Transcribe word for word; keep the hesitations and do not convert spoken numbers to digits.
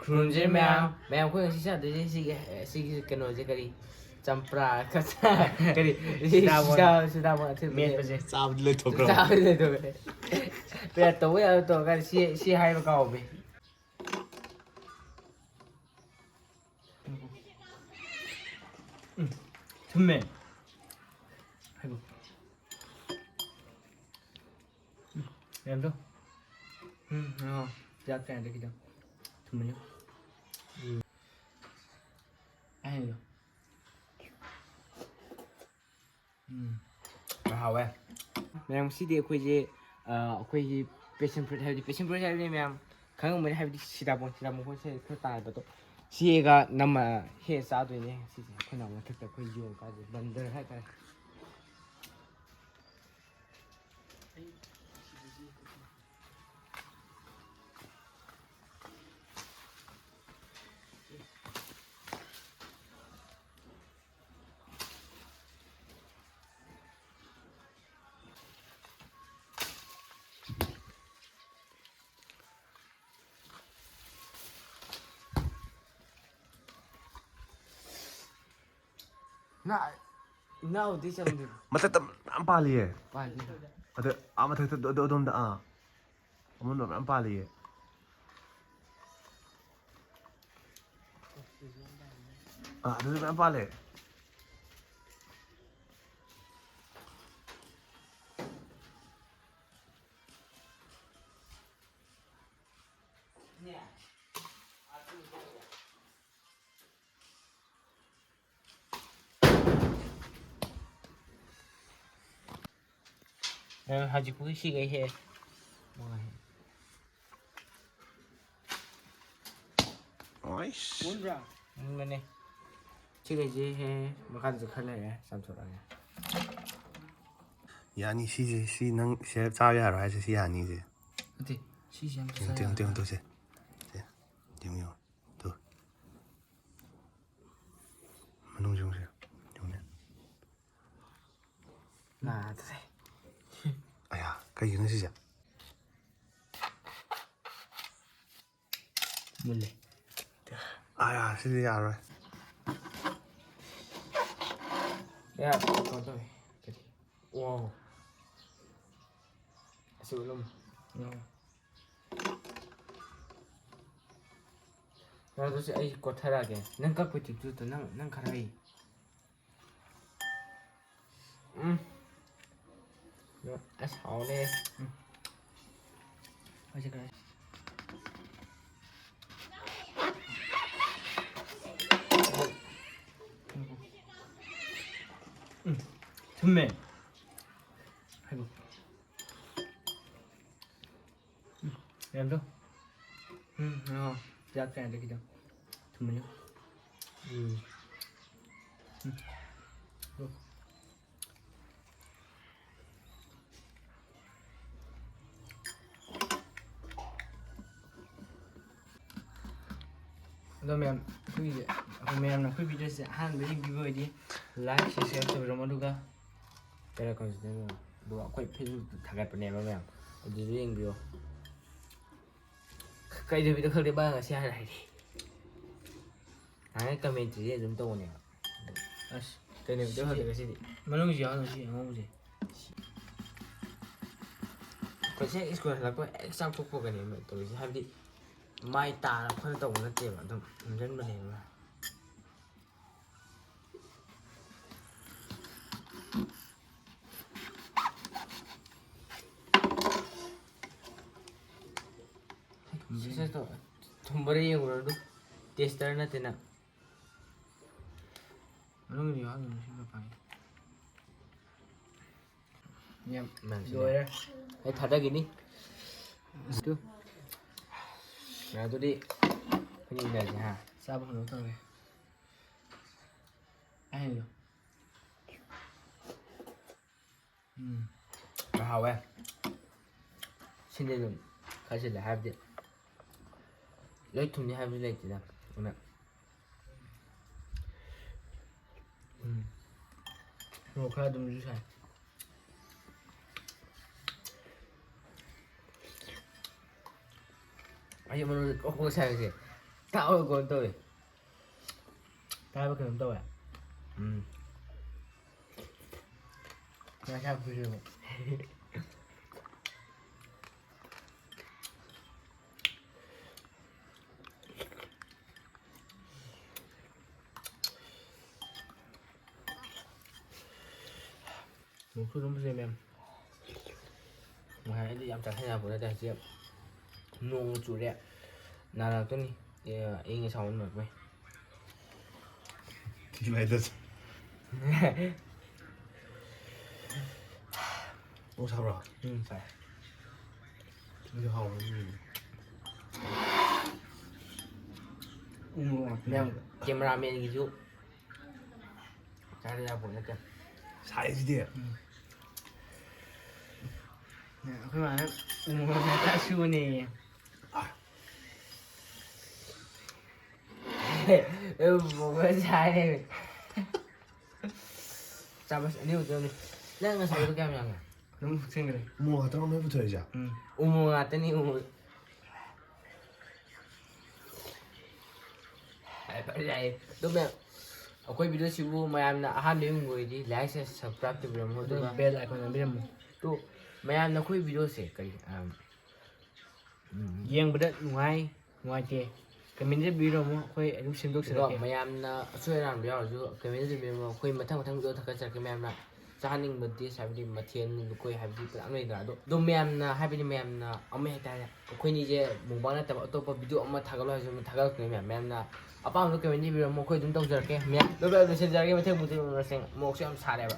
ꯈꯨꯔꯨꯝꯖꯔꯤ ꯃꯌꯥꯝ꯫ ꯃꯌꯥꯝ, ꯑꯩꯈꯣꯏ ꯉꯁꯤ ꯆꯥꯗꯣꯏꯁꯦ ꯁꯤꯒꯤ, ꯁꯤꯒꯤ ꯀꯩꯅꯣꯁꯦ ꯀꯔꯤ? ꯆꯝꯄ꯭ꯔꯥ ꯈꯛꯇ꯫ ꯀꯔꯤ? ꯁꯤꯇꯥꯕꯣꯟ꯫ ꯁꯤꯇꯥ-, ꯁꯤꯇꯥꯕꯣꯟ ꯑꯊꯨꯝꯕꯁꯦ꯫ ꯃꯦꯠꯄꯁꯦ꯫ ꯆꯥꯕꯗꯤ ꯂꯣꯏꯊꯣꯛꯈ꯭ꯔꯣ꯫ ꯆꯥꯕꯗꯤ ꯂꯣꯏꯊꯣꯛꯈ꯭ꯔꯦ꯫ ꯄꯦꯔꯥꯠ ꯇꯧꯕ ꯌꯥꯕ ꯇꯧꯔꯀꯥꯟꯗ ꯁꯤ, ꯁꯤ ꯍꯥꯏꯕ ꯀꯥꯎꯕꯤ꯫ ꯎꯝ, ꯊꯨꯝꯃꯦ꯫ ꯍꯥꯏꯕ꯫ ꯎꯝ, ꯌꯥꯝꯗꯣ꯫ ꯎꯝ, ꯑꯥ, ꯌꯥꯛꯇ꯭ꯔꯦ ꯍꯟꯗꯛꯀꯤꯗꯣ꯫ ꯊꯨꯝꯃꯅꯤ꯫ ꯎꯝ꯫ ꯑꯍꯦꯟꯕꯗꯣ꯫ ꯎꯝ꯫ ꯍꯥꯎꯋꯦ꯫ ꯃꯌꯥꯝ, ꯉꯁꯤꯗꯤ ꯑꯩꯈꯣꯏꯁꯦ, ꯑ, ꯑꯩꯈꯣꯏꯒꯤ passion fruit ꯍꯥꯏꯕꯗꯤ, passion fruit ꯍꯥꯏꯕꯗꯤ ꯃꯌꯥꯝ ꯈꯪꯉꯝꯒꯅꯤ, ꯍꯥꯏꯕꯗꯤ ꯁꯤꯇꯥꯕꯣꯟ, ꯁꯤꯇꯥꯕꯣꯟ ꯑꯩꯈꯣꯏ ꯁꯤꯗ ꯈꯔ ꯇꯥꯏꯕꯗꯣ꯫ ꯁꯤ ꯍꯦꯛꯑꯒ ꯅꯝꯃ ꯍꯦꯛꯑ ꯆꯥꯗꯣꯏꯅꯦ ꯉꯁꯤꯁꯦ꯫ ꯑꯩꯈꯣꯏꯅ ꯃꯊꯛꯇ ꯑꯩꯈꯣꯏ ꯌꯣꯡ ꯀꯥꯏꯁꯦ, ꯕꯟꯗꯔ ꯍꯥꯏꯇꯥꯔꯦ꯫ ꯅ-, ꯏꯅꯥꯎꯗꯤ ꯆꯪꯗꯦ꯫ ꯃꯊꯛꯇ ꯃꯌꯥꯝ ꯄꯥꯜꯂꯤꯌꯦ꯫ ꯄꯥꯜꯂꯤ꯫ ꯑꯗ ꯑꯥ ꯃꯊꯛꯇ ꯑꯗꯣ-, ꯑꯗꯣ-, ꯑꯗꯣꯝꯗ, ꯑꯥ꯫ ꯑꯃꯨꯟꯕ ꯃꯌꯥꯝ ꯄꯥꯜꯂꯤꯌꯦ꯫ ꯑꯥ, ꯑꯗꯨꯁꯨ ꯃꯌꯥꯝ ꯄꯥꯜꯂꯦ꯫ ꯅꯪ ꯍꯧꯖꯤꯛꯄꯨ ꯁꯤꯒꯩ ꯍꯦꯛꯑꯦ꯫ ꯃꯉꯥ ꯍꯦꯛ꯫ ꯑꯣꯏꯁ꯫ ꯃꯨꯟꯕ꯭ꯔꯥ? ꯃꯨꯟꯕꯅꯦ꯫ ꯁꯤꯒꯩꯁꯦ ꯍꯦꯛꯑꯦ, ꯃꯈꯥꯗꯁꯨ ꯈꯔ ꯂꯩꯔꯦ, ꯆꯥꯝꯊꯣꯛꯑꯒꯦ꯫ ꯌꯥꯅꯤ, ꯁꯤꯁꯦ, ꯁꯤ ꯅꯪ ꯁꯦ ꯆꯥꯕ ꯌꯥꯔꯣꯏ ꯍꯥꯏꯁꯦ, ꯁꯤ ꯌꯥꯅꯤꯁꯦ꯫ ꯅꯠꯇꯦ, ꯁꯤꯁꯦ ꯑꯝꯇ ꯆꯥ ꯌꯦꯡꯉꯨ, ꯌꯦꯡꯉꯨ, ꯌꯥꯔꯣꯏ꯫ ꯌꯦꯡꯉꯨ, ꯁꯦ꯫ ꯁꯦ, ꯌꯦꯡꯉꯨ, ꯌꯦꯡꯉꯨ꯫ ꯇꯨ꯫ ꯃꯅꯨꯡꯁꯦ ꯌꯦꯡꯉꯨꯁꯦ꯫ ꯌꯦꯡꯉꯨꯅꯦ꯫ ꯅꯥꯗ꯭ꯔꯦ꯫ ꯑꯌꯥ, ꯀꯩꯒꯤꯅꯣ ꯁꯤꯁꯦ? ꯃꯨꯜꯂꯦ꯫ ꯑꯥ, ꯁꯤꯗꯤ ꯌꯥꯔꯣꯏ꯫ ꯌꯥ, ꯀꯩꯅꯣ ꯇꯧꯋꯦ꯫ ꯀꯔꯤ? ꯋꯥꯎ꯫ ꯑꯁꯤ ꯎꯠꯂꯝꯃꯨ꯫ ꯌꯥꯎ꯫ ꯌꯥ, ꯑꯗꯨꯁꯨ ꯑꯩ ꯀꯣꯠꯊꯔꯛꯑꯒꯦ꯫ ꯅꯪ ꯀꯛꯄꯩ ꯇꯤꯞꯇꯨꯗ ꯅꯪ, ꯅꯪ ꯈꯔ ꯍꯩ꯫ ꯎꯝ꯫ ꯑꯁ, ꯍꯥꯎꯔꯦ꯫ ꯎꯝ꯫ ꯑꯩꯁꯦ ꯈꯔ ꯎꯝ꯫ ꯊꯨꯝꯃꯦ꯫ ꯍꯥꯏꯕ꯫ ꯎꯝ, ꯌꯥꯝꯗꯣ꯫ ꯎꯝ, ꯑꯣ, ꯆꯥꯛ ꯆꯥꯗ꯭ꯔꯤ ꯈꯤꯇꯪ꯫ ꯊꯨꯝꯃꯅꯤ꯫ ꯎꯝ꯫ ꯎꯝ꯫ ꯑꯗꯣ ꯃꯌꯥꯝ, ꯑꯩꯈꯣꯏꯒꯤ, ꯑꯩꯈꯣꯏ ꯃꯌꯥꯝꯅ ꯑꯩꯈꯣꯏ video ꯁꯦ ꯑꯍꯥꯟꯕ ꯌꯦꯡꯕꯤꯕ ꯑꯣꯏꯗꯤ like, subscribe ꯇꯧꯕꯤꯔꯝꯃꯣ, ꯑꯗꯨꯒ ꯀꯩꯅꯣ ꯀꯧꯁꯤꯗꯅ, ꯑꯗꯨꯒ ꯑꯩꯈꯣꯏ Facebook ꯇ ꯊꯥꯒꯠꯄꯅꯦꯕ ꯃꯌꯥꯝ, ꯑꯗꯨꯁꯨ ꯌꯦꯡꯕꯤꯌꯣ꯫ ꯀꯩꯗꯧꯕꯤꯅꯣ ꯈꯪꯗꯦ, ꯃꯥ ꯉꯁꯤ ꯍꯥꯟꯅ ꯍꯥꯏꯔꯛꯑꯦ꯫ ꯅꯍꯥꯟꯒꯩ commentary ꯁꯦ ꯑꯗꯨꯝ ꯇꯧꯕꯅꯦꯕ꯫ ꯑꯁ, ꯀꯩ ꯅꯨꯃꯤꯠꯇ ꯁꯤꯗꯤ ꯐꯪꯉꯦ ꯉꯁꯤꯗꯤ? ꯃꯅꯨꯡꯁꯤ ꯌꯥꯎꯍꯜꯂꯣ, ꯁꯤ ꯑꯉꯧꯕꯁꯦ꯫ ꯑꯩꯈꯣꯏ ꯁꯤ ꯍꯦꯛ ꯁ꯭ꯀꯨꯜ ꯍꯜꯂꯛꯄ ꯍꯦꯛ ꯆꯥꯛ ꯇꯣꯛꯄꯒꯅꯦꯕ ꯇꯧꯔꯤꯁꯦ, ꯍꯥꯏꯕꯗꯤ ꯃꯥꯏ ꯇꯥꯔ ꯈꯣꯠꯂ ꯇꯧꯕ ꯅꯠꯇꯦꯕ, ꯑꯗꯨꯝ ꯅꯝꯁꯤꯟꯕꯅꯦꯕ꯫ ꯁꯦ, ꯁꯦ, ꯇꯧ꯫ ꯊꯨꯝꯕꯔ ꯌꯦꯡꯉꯨꯔꯣ ꯑꯗꯨ꯫ Taster ꯅꯠꯇꯦ ꯅꯪ꯫ ꯃꯅꯨꯡꯗ ꯌꯥꯎꯍꯜꯂꯨꯅꯨ, ꯁꯤ ꯃꯄꯥꯟꯒꯤ꯫ ꯌꯥꯝ ꯃꯌꯥꯝꯁꯤꯅ ꯂꯣꯏꯔꯦ꯫ ꯑꯩ ꯊꯥꯗꯈꯤꯅꯤ꯫ ꯑꯗꯨ꯫ ꯌꯥ, ꯑꯗꯨꯗꯤ ꯑꯩꯈꯣꯏꯅꯤ ꯏꯟꯅꯔꯁꯦ, ꯍꯥ? ꯆꯥꯕ ꯍꯧꯅꯕ ꯇꯧꯔꯦ꯫ ꯑꯩ ꯍꯩꯗꯣ꯫ ꯎꯝ꯫ ꯍꯥꯎꯋꯦ꯫ ꯁꯤꯟꯗꯤ ꯑꯗꯨꯝ ꯈꯔ ꯁꯤꯜꯂꯦ ꯍꯥꯏꯕꯗꯤ ꯂꯣꯏ ꯊꯨꯝꯅꯤ ꯍꯥꯏꯕꯁꯨ ꯂꯩꯇꯦꯗ꯫ ꯑꯗꯨꯅ ꯎꯝ꯫ ꯃꯣꯔꯣꯛ ꯈꯔ ꯑꯗꯨꯝꯁꯨ ꯁꯥꯏ꯫ ꯑꯩ ꯃꯔꯣꯏ ꯀꯣꯛ ꯀꯣꯛ ꯁꯥꯏꯕꯁꯦ ꯇꯥꯛꯑꯣꯏꯀꯣ ꯇꯧꯋꯦ꯫ ꯆꯥꯕ ꯀꯩꯅꯣꯝ ꯇꯧꯋꯦ꯫ ꯎꯝ꯫ ꯉꯥ ꯆꯥꯛꯄꯤꯔꯦꯕ꯫ ꯃꯣꯔꯣꯛꯁꯨ ꯑꯗꯨꯝ ꯐꯖꯩ, ꯃꯌꯥꯝ꯫ ꯉꯁꯥꯏ ꯑꯩꯗꯤ ꯌꯥꯝ ꯆꯥꯁꯤꯟ ꯌꯥꯄꯣꯠ ꯅꯠꯇꯦ꯫ ꯍꯧꯖꯤꯛ ꯅꯣꯡ ꯆꯨꯔꯦ, ꯅꯥꯔꯛꯇꯣꯏꯅꯤ꯫ ꯑꯦ, ꯑꯏꯪ ꯑꯁꯥ ꯑꯣꯟꯅꯔꯛꯄꯩ꯫ ꯁꯨꯃꯥꯏꯅ ꯇꯧꯁꯤ꯫ ꯑꯣ, ꯁꯥꯕ꯭ꯔꯣ? ꯎꯝ, ꯁꯥꯏ꯫ ꯑꯗꯨ ꯍꯥꯎꯕꯅꯤ꯫ ꯎꯝ, ꯃꯌꯥꯝ, ꯀꯦꯃꯦꯔꯥꯃꯦꯟꯒꯤꯁꯨ ꯆꯥꯗ ꯌꯥꯄꯣꯠ ꯅꯠꯇꯦ꯫ ꯁꯥꯏꯁꯤꯗꯤ꯫ ꯎꯝ꯫ ꯑꯩꯈꯣꯏ ꯃꯥꯅ ꯎ ꯃꯣꯔꯣꯛ ꯃꯦꯠꯄ ꯁꯨꯕꯅꯦꯌꯦ꯫ ꯑꯦ, ꯃꯣꯔꯣꯛ ꯁꯥꯏ꯫ ꯆꯥꯃꯁ ꯑꯅꯤ ꯈꯛꯇꯅꯤ꯫ ꯅꯪ ꯉꯁꯥꯏꯗꯣ ꯀꯌꯥꯝ ꯌꯥꯝꯒꯦ? ꯑꯗꯨꯝ ꯊꯛꯆꯤꯟꯈ꯭ꯔꯦ꯫ ꯎ ꯃꯣꯔꯣꯛ ꯉꯥꯛꯇꯔꯣ ꯅꯣꯏ ꯄꯨꯊꯣꯔꯛꯏꯁꯦ? ꯎꯝ꯫ ꯎ ꯃꯣꯔꯣꯛ ꯉꯥꯛꯇꯅꯤ, ꯎ ꯃꯣꯔꯣꯛ꯫ ꯌꯥꯏ, ꯐꯔꯦ, ꯌꯥꯏ꯫ ꯑꯗꯨꯝ ꯃꯌꯥꯝ, ꯑꯩꯈꯣꯏ video ꯁꯤꯕꯨ ꯃꯌꯥꯝꯅ ꯑꯍꯥꯟꯕ ꯌꯦꯡꯕ ꯑꯣꯏꯔꯗꯤ like, share, subscribe ꯇꯧꯕꯤꯔꯝꯃꯣ, ꯑꯗꯨꯒ ꯑꯗꯨꯒ bell icon ꯅꯝꯕꯤꯔꯝꯃꯣ꯫ ꯇꯣ, ꯃꯌꯥꯝꯅ ꯑꯩꯈꯣꯏ video ꯁꯦ ꯀꯔꯤ, ꯑꯝ, ꯎꯝ꯫ ꯌꯦꯡꯕꯗ ꯅꯨꯡꯉꯥꯏ, ꯅꯨꯡꯉꯥꯏꯇꯦ, comment ꯗ ꯄꯤꯕꯤꯔꯝꯃꯣ, ꯑꯩꯈꯣꯏ ꯑꯗꯨꯝ ꯑꯗꯨꯒ ꯁꯦꯝꯗꯣꯛꯆꯔꯛꯀꯦ꯫ ꯃꯌꯥꯝꯅ ꯑꯁꯣꯏ ꯑꯔꯥꯟꯕ ꯌꯥꯎꯔꯁꯨ comment ꯗ ꯄꯤꯕꯤꯔꯝꯃꯣ, ꯑꯩꯈꯣꯏ ꯃꯊꯪ ꯃꯊꯪ video ꯊꯥꯒꯠꯆꯔꯛꯀꯦ꯫ ꯃꯌꯥꯝꯅ ꯆꯥꯍꯟꯅꯤꯡꯕ dish ꯍꯥꯏꯕꯗꯤ ꯃꯊꯦꯜ ꯂꯨꯀꯣꯏ ꯍꯥꯏꯕꯗꯤ ꯄꯨꯔꯥ ꯂꯩꯗꯅ, ꯑꯗꯣ, ꯑꯗꯣ ꯃꯌꯥꯝꯅ ꯍꯥꯏꯕꯗꯤ ꯃꯌꯥꯝꯅ ꯑꯃ ꯍꯥꯏꯇꯥꯔꯦ, ꯑꯩꯈꯣꯏꯅꯤꯁꯦ mukbang ꯅꯠꯇꯕ ꯑꯇꯣꯞꯄ video ꯑꯃ ꯊꯥꯒꯠꯂꯣ ꯍꯥꯏꯔꯁꯨ ꯑꯗꯨꯝ ꯊꯥꯒꯠꯂꯛꯇꯣꯏꯅꯦ ꯃꯌꯥꯝ꯫ ꯃꯌꯥꯝꯅ ꯑꯄꯥꯝꯕꯗꯣ comment ꯗ ꯄꯤꯕꯤꯔꯝꯃꯣ, ꯑꯩꯈꯣꯏ ꯑꯗꯨꯝ ꯇꯧꯖꯔꯛꯀꯦ꯫ ꯃꯌꯥꯝ ꯂꯣꯏꯕ ꯂꯣꯏꯁꯤꯟꯖꯔꯒꯦ, ꯃꯊꯪ video ꯎꯅꯔꯁꯦ꯫ ꯃꯣꯔꯣꯛꯁꯨ ꯌꯥꯝ ꯁꯥꯔꯦꯕ꯫